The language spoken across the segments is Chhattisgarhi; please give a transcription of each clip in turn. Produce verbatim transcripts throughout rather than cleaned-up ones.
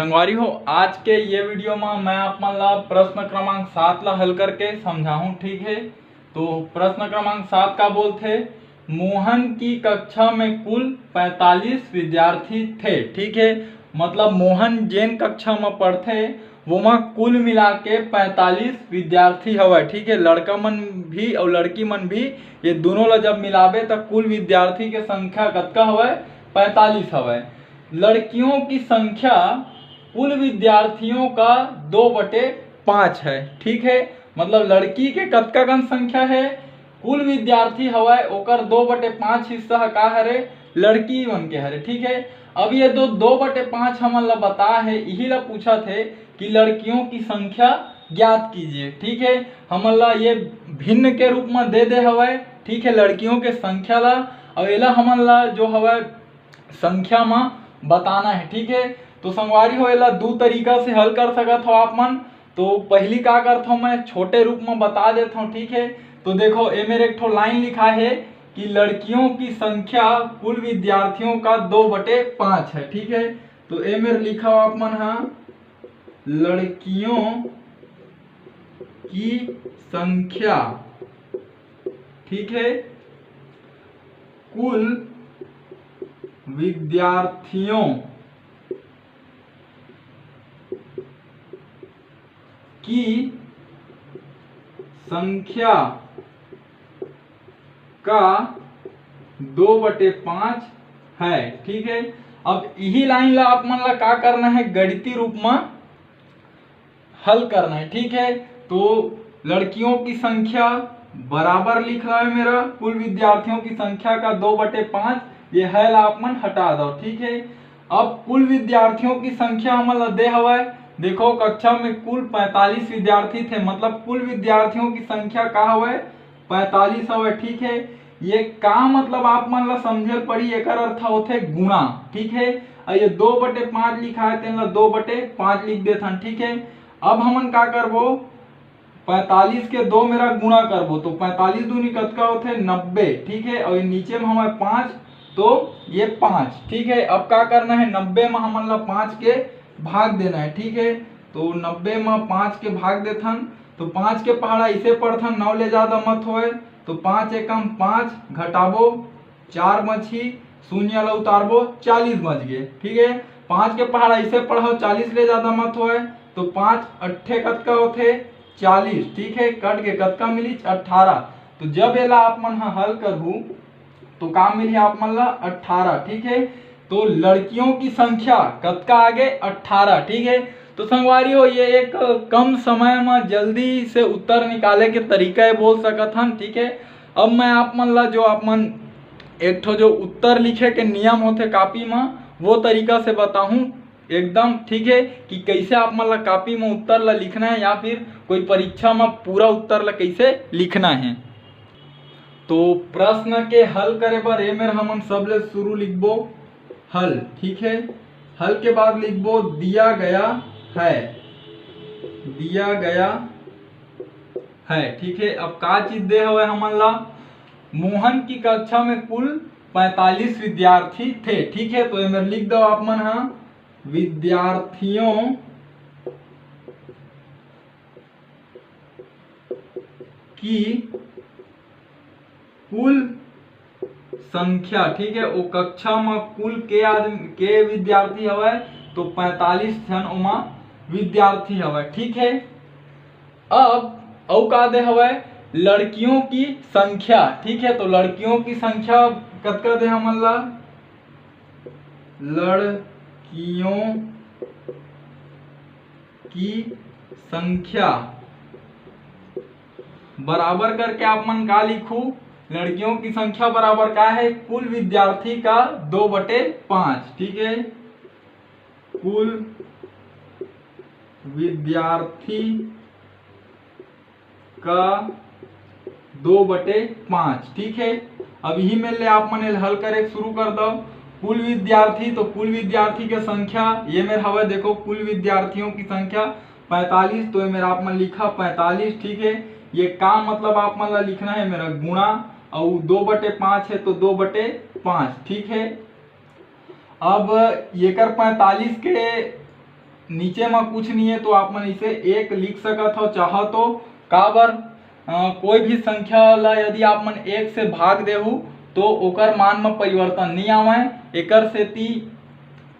संगवारी हो, आज के ये वीडियो में मैं आप मन ला प्रश्न क्रमांक सात ला हल करके समझाहूँ, ठीक है। तो प्रश्न क्रमांक सात का बोलथे, मोहन की कक्षा में कुल पैंतालीस विद्यार्थी थे, ठीक है। मतलब मोहन जेन कक्षा में पढ़थे, वोमा कुल मिला के पैंतालीस विद्यार्थी हवय, ठीक है। लड़का मन भी और लड़की मन भी, ये दोनों ला जब मिलाबे, त कुल विद्यार्थी के संख्या कतका हवय? पैंतालीस हवय। लड़कियों की संख्या कुल विद्यार्थियों का दो बटे पाँच है, ठीक है। मतलब लड़की के कतका कन संख्या है, कुल विद्यार्थी हवय, ओकर दो बटे पाँच हिस्सा ह का हरे? लड़की मन के हरे, ठीक है। अब ये दो दो बटे पाँच हमन ला बता है, यही ला पूछत हे कि लड़कियों की संख्या ज्ञात कीजिए, ठीक है। हमन ला ये भिन्न के रूप में दे दे हवय, ठीक है, लड़कियों के संख्या ला। और एला हमन ला जो हवय संख्या में बताना है, ठीक है। तो संगवारी हो, एला दू तरीका से हल कर सकत हो आप मन। तो पहली का करत हूँ, मैं छोटे रूप में बता देता हूँ, ठीक है। तो देखो, ए मेरे एक ठो लाइन लिखा है कि लड़कियों की संख्या कुल विद्यार्थियों का दो बटे पाँच है, ठीक है। तो ए मेरे लिखा हो आप मन हा, लड़कियों की संख्या, ठीक है, कुल विद्यार्थियों की संख्या का दो बटे पाँच है, ठीक है। अब यही लाइन ला आप मन ला का करना है, गणितीय रूप में हल करना है, ठीक है। तो लड़कियों की संख्या बराबर लिख रहा है मेरा कुल विद्यार्थियों की संख्या का दो बटे पाँच, ये है ला आप मन हटा दो, ठीक है। अब कुल विद्यार्थियों की संख्या हमन ला दे हवय, देखो कक्षा में कुल पैंतालीस विद्यार्थी थे, मतलब कुल विद्यार्थियों की संख्या का हवय? पैंतालीस हवय, ठीक है। ये का मतलब आप मन ला समझे ल पड़ी, एकर अर्थ होथे गुणा, ठीक है। और ये दो बटे पाँच लिखा है, तेन ला दो बटे पाँच लिख देथन, ठीक है। अब हमन का करबो, पैंतालीस के दो मेरा गुणा करबो, तो पैंतालीस दूनी कतका होथे? नब्बे, ठीक है। और ये नीचे में हमारे पाँच, तो ये पाँच, ठीक है। अब का करना है, नब्बे में हमन ला पाँच के भाग देना है, ठीक है। तो नब्बे में पाँच के भाग देथन, तो पाँच के पहाड़ा इसे पढ़थन, नौ ले जादा मत होए, तो पाँच एकम पाँच, घटाबो चार बचही, शून्य ला उतारबो, चालीस बच गे, ठीक है। पाँच के पहाड़ा इसे पढ़ो, चालीस ले जादा मत होए, तो पाँच अट्ठे कतका होथे? चालीस, ठीक है। कट के कतका मिली? अट्ठारह। तो जब एला आप मन ह हल करहू, तो का मिली आप मन ला? अट्ठारह, ठीक है। तो लड़कियों की संख्या कतका आगे? अट्ठारह, ठीक है। तो संगवारी हो, ये एक कम समय में जल्दी से उत्तर निकाले के तरीका है, बोल सकत हन, ठीक है। अब मैं आप मन ला जो आप मन एक ठो जो उत्तर लिखे के नियम होथे कॉपी में, वो तरीका से बताहूँ एकदम, ठीक है, कि कैसे आप मन ला कॉपी में उत्तर ला लिखना है या फिर कोई परीक्षा में पूरा उत्तर ला कैसे लिखना है। तो प्रश्न के हल करे बर ए मेर हमन सबले शुरू लिखबो हल, ठीक है। हल के बाद लिखबो दिया गया है, दिया गया है, ठीक है। अब का चीज दे हवे हमन ला? मोहन की कक्षा में कुल पैंतालीस विद्यार्थी थे, ठीक है। तो ए मेर लिख दो आप मन हा, विद्यार्थियों की कुल संख्या, ठीक है, वो कक्षा में कुल के आदमी, के विद्यार्थी हवय, तो पैंतालीस जन ओमा विद्यार्थी हवय, ठीक है। अब अउ का दे हवय, लड़कियों की संख्या, ठीक है, तो लड़कियों की संख्या कतका दे हमन ला? लड़कियों की संख्या बराबर करके आप मन का लिखू? लड़कियों की संख्या बराबर का है? कुल विद्यार्थी का दो बटे पाँच, ठीक है, कुल विद्यार्थी का दो बटे पाँच, ठीक है। अब यही में ले आप मन एल हल करे शुरू कर दो। कुल विद्यार्थी, तो कुल विद्यार्थी के संख्या ये मेर हवे, देखो कुल विद्यार्थियों की संख्या पैंतालीस, तो ये मेर आप मन लिखा पैंतालीस, ठीक है। ये का मतलब आप मन ला लिखना है मेरा गुणा, और दो बटे पाँच है तो दो बटे पाँच, ठीक है। अब येकर पैंतालीस के नीचे म कुछ नहीं है, तो आप मन इसे एक लिख सकत हो, चाहो तो। काबर, अ, कोई भी संख्या ला यदि आप मन एक से भाग देहू, तो ओकर मान म परिवर्तन नहीं आवय। एकर सेती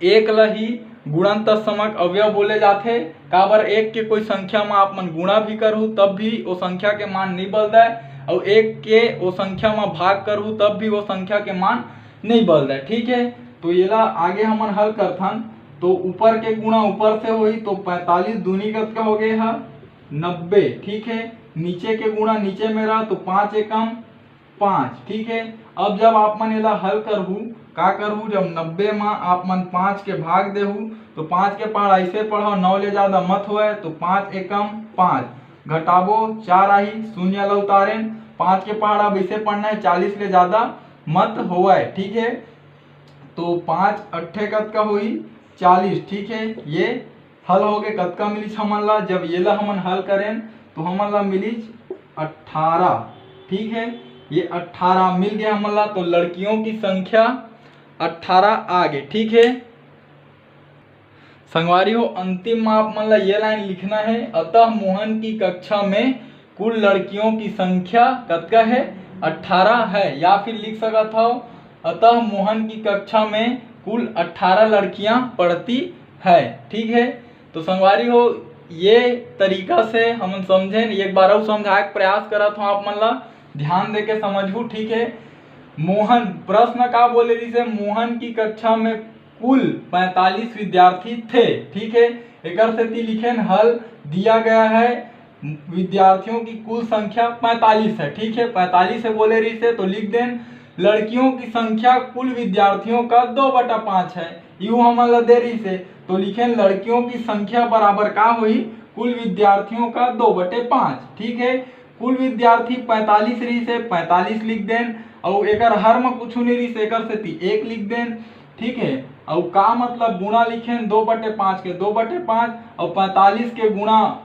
एक ल ही गुणन तत्समक अवयव बोले जाथे। काबर, एक के कोई संख्या म आप मन गुणा भी करहू, तब भी ओ संख्या के मान नहीं बदलय, अउ एक के ओ संख्या म भाग करहू, तब भी ओ संख्या के मान नहीं बदलय। ठीक है, तो येला आगे हमन हल करथन। तो ऊपर के गुणा ऊपर से होही, तो पैंतालीस दूनी कतका हो गए ह? नब्बे। ठीक है, नीचे के गुणा नीचे में रहा, तो पाँच एकम पाँच। ठीक है, अब जब आप मन एला हल करहू, का करहू, जब नब्बे म आप मन पाँच के भाग देहू, तो पाँच के पहाड़ा ऐसे पढ़ो, नौ ले जादा मत होए, तो पाँच एकम पाँच, घटाबो चार आही, शून्य ला उतारेन, पाँच के पहाड़ा अब ऐसे पढ़ना है, चालीस ले जादा मत होए। ठीक है, तो पाँच अट्ठे कतका होही? चालीस। ठीक है, ये हल हो गए। कतका मिलिस हमन ला? जब ये ला हमन हल करेन, तो हमन ला मिलिस अट्ठारह। ठीक है, ये अट्ठारह मिल गया हमन ला। तो लड़कियों की संख्या अट्ठारह आ गए। ठीक है संगवारी हो, अंतिम में आप मन ला ये लाइन लिखना है, अतः मोहन की कक्षा में कुल लड़कियों की संख्या कतका है? अट्ठारह है। या फिर लिख सकत हो, अतः मोहन की कक्षा में कुल अट्ठारह लड़कियां पढ़ती है। ठीक है, तो संगवारी हो, ये तरीका से हमन समझेन। एक बार अउ समझाए के प्रयास करत हो आप मन ला, ध्यान दे के समझहू। ठीक है, मोहन, प्रश्न का बोले रिहिसे, मोहन की कक्षा में कुल पैंतालीस विद्यार्थी थे। ठीक है, एकर सेती लिखेन, हल दिया गया है विद्यार्थियों की कुल संख्या पैंतालीस है। ठीक है, पैंतालीस है बोले रिहिसे, तो लिख देन, लड़कियों की संख्या कुल विद्यार्थियों का दो बटा पाँच है। यू हमन ला दे रिहिसे, तो लिखेन, लड़कियों की संख्या बराबर का होही? कुल विद्यार्थियों का दो बटे पाँच। ठीक है, कुल विद्यार्थी पैंतालीस रिहिसे, पैंतालीस लिख देन, अउ एकर हर म कुछु नहीं रिहिसे, एकर सेती एक लिख देन। ठीक है, अउ का मतलब, गुणा लिखेन, दो बटे पाँच के दो बटे पाँच, अउ पैंतालीस के गुणा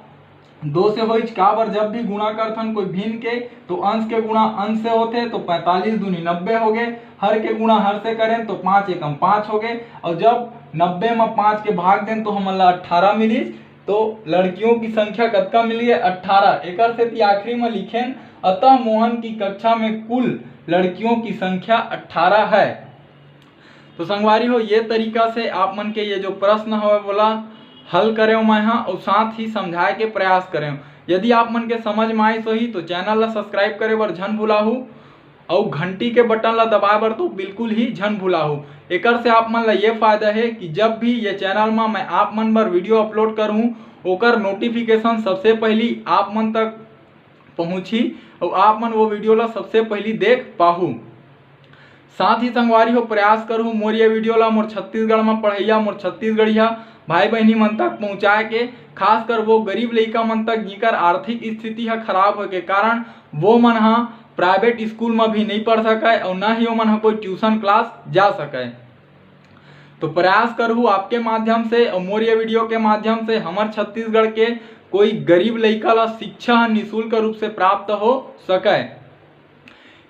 दो से होइच। काबर, जब भी गुणा करथन कोई भिन्न के, तो अंश के गुणा अंश से होथे, तो पैंतालीस दूनी नब्बे हो गए। हर के गुणा हर से करेन, तो पाँच एकम पाँच हो गए, अउ जब नब्बे म पाँच के भाग देन, तो हमन ला अट्ठारह मिलिस। तो लड़कियों की संख्या कतका मिली है? अट्ठारह। एकर सेती आखिरी में लिखेन, अतः मोहन की कक्षा में कुल लड़कियों की संख्या अट्ठारह है। तो संगवारी हो, ये तरीका से आप मन के ये जो प्रश्न हवे, बोला हल करेव मैं हा, और साथ ही समझाए के प्रयास करेव। यदि आप मन के समझ में आइस होही, तो चैनल ला सब्सक्राइब करे बर झन भुलाहू, अउ घंटी के बटन ला दबाए बर तो बिल्कुल ही झन भुलाहू। एकर से आप मन ला ये फायदा है कि जब भी ये चैनल मा मैं आप मन बर वीडियो अपलोड करहूँ, ओकर नोटिफिकेशन सबसे पहली आप मन तक पहुँची, अउ आप मन वो वीडियो ला सबसे पहली देख पाहू। साथ ही संगवारी हो, प्रयास करहू मोर ये वीडियो ला मोर छत्तीसगढ़ मा पढ़ैया, मोर छत्तीसगढ़िया भाई बहनी मन तक पहुँचाए के, खासकर वो गरीब लइका मन तक, जिकर आर्थिक स्थिति ह खराब होए के कारण वो मन ह प्राइवेट स्कूल म भी नहीं पढ़ सकय, अउ न ही ओमन ह कोई ट्यूशन क्लास जा सकय। तो प्रयास करहू आपके माध्यम से और मोर ये वीडियो के माध्यम से हमर छत्तीसगढ़ के कोई गरीब लइका ला शिक्षा ह निशुल्क रूप से प्राप्त हो सकय।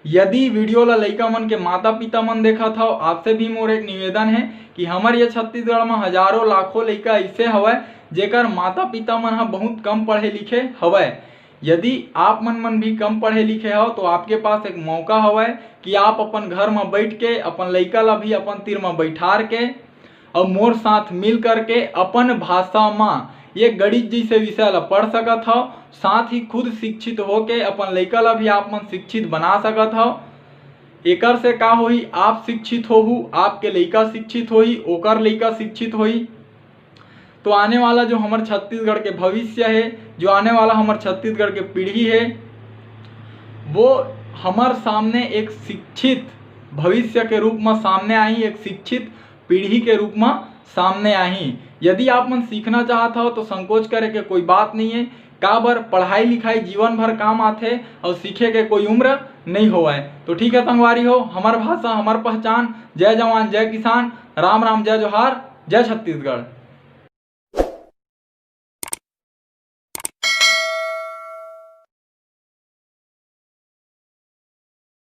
यदि वीडियो ला लइका मन के माता पिता मन देखत हव, आपसे भी मोर एक निवेदन है कि हमर ये छत्तीसगढ़ म हजारों लाखों लइका ऐसे हवय, जेकर माता पिता मन ह बहुत कम पढ़े लिखे हवय। यदि आप मन, मन भी कम पढ़े लिखे हव, तो आपके पास एक मौका हवय कि आप अपन घर म बैठ के अपन लइका ला भी अपन तीर म बैठार के अउ मोर साथ मिल करके अपन भाषा म ये गणित जैसे विषय ला पढ़ सकत हव। साथ ही खुद शिक्षित होके अपन लइका ला भी आप मन शिक्षित बना सकत हव। एकर से का होही, आप शिक्षित होहू, आपके लइका शिक्षित होही, ओकर लइका शिक्षित होही। तो आने वाला जो हमर छत्तीसगढ़ के भविष्य है, जो आने वाला हमर छत्तीसगढ़ के पीढ़ी है, वो हमर सामने एक शिक्षित भविष्य के रूप म सामने आही, एक शिक्षित पीढ़ी के रूप म सामने आही। यदि आप मन सीखना चाहत हव, तो संकोच करे के कोई बात नहीं है। काबर, पढ़ाई लिखाई जीवन भर काम आथे और सीखे के कोई उम्र नहीं होवय। तो ठीक है संगवारी हो, हमर भाषा, हमर पहचान। जय जवान, जय किसान, राम राम, जय जोहार, जय छत्तीसगढ़।